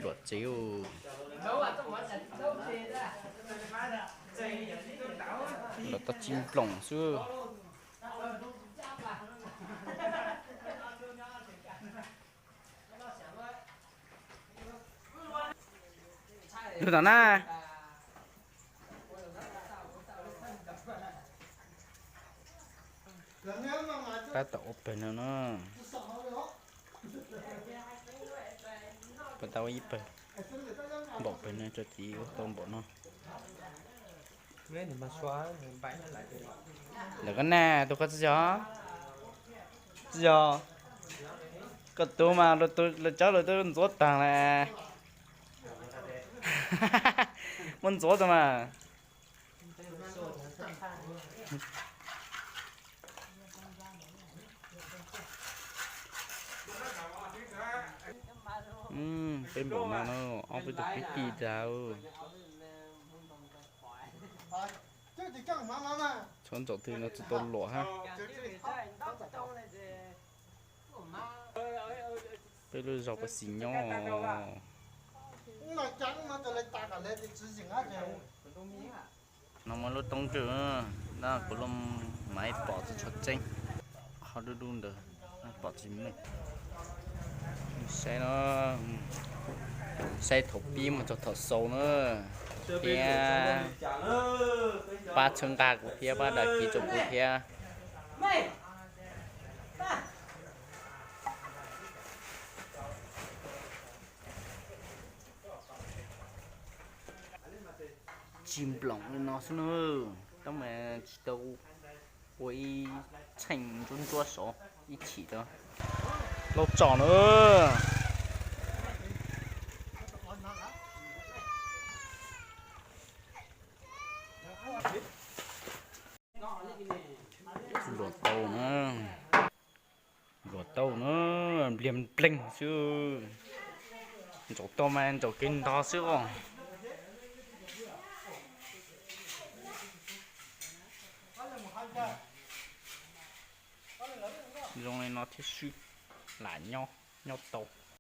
Luam tsev, luam tau tsis nploom xwb. Lug tom na. Tab tom ua pawg no no. Pab tau ib pawg, npaum pawg no tso tid ua tau npaum no. Lawv koj na, tus koj tsis yog, tsis yog, koj tus mas lawv cov lawv twb ntxuav tag lawm. Muab ntxuav tau mas. Peb npaum no no, ob peb tug kwv tij dag. Txhob ntsaum twg no tsis tau luam hab. Peb lub zog puas xis nyob. No muaj lub toob kawg, kuv lub mas pom tsis tshua tseeb, qhov dub dub ntawd pom tsis meej. Saib no, saib thaum pib mus txog thaum xaus na, thiab pab txhawb nqa kuv thiab pab dag kiv rau kuv thiab. Tsis nploom li no xwb na, tab mas tsis tau ua ib tsheej ntsuab ntsuab saud ib chim tau. Lauj tsom na. Luam tau na, luam tau na, npliag npleeg xwb. Ntsaum tau mas ntsaum kev ntog xwb os. Zoo li no thiaj swb lam nyob, nyob tau.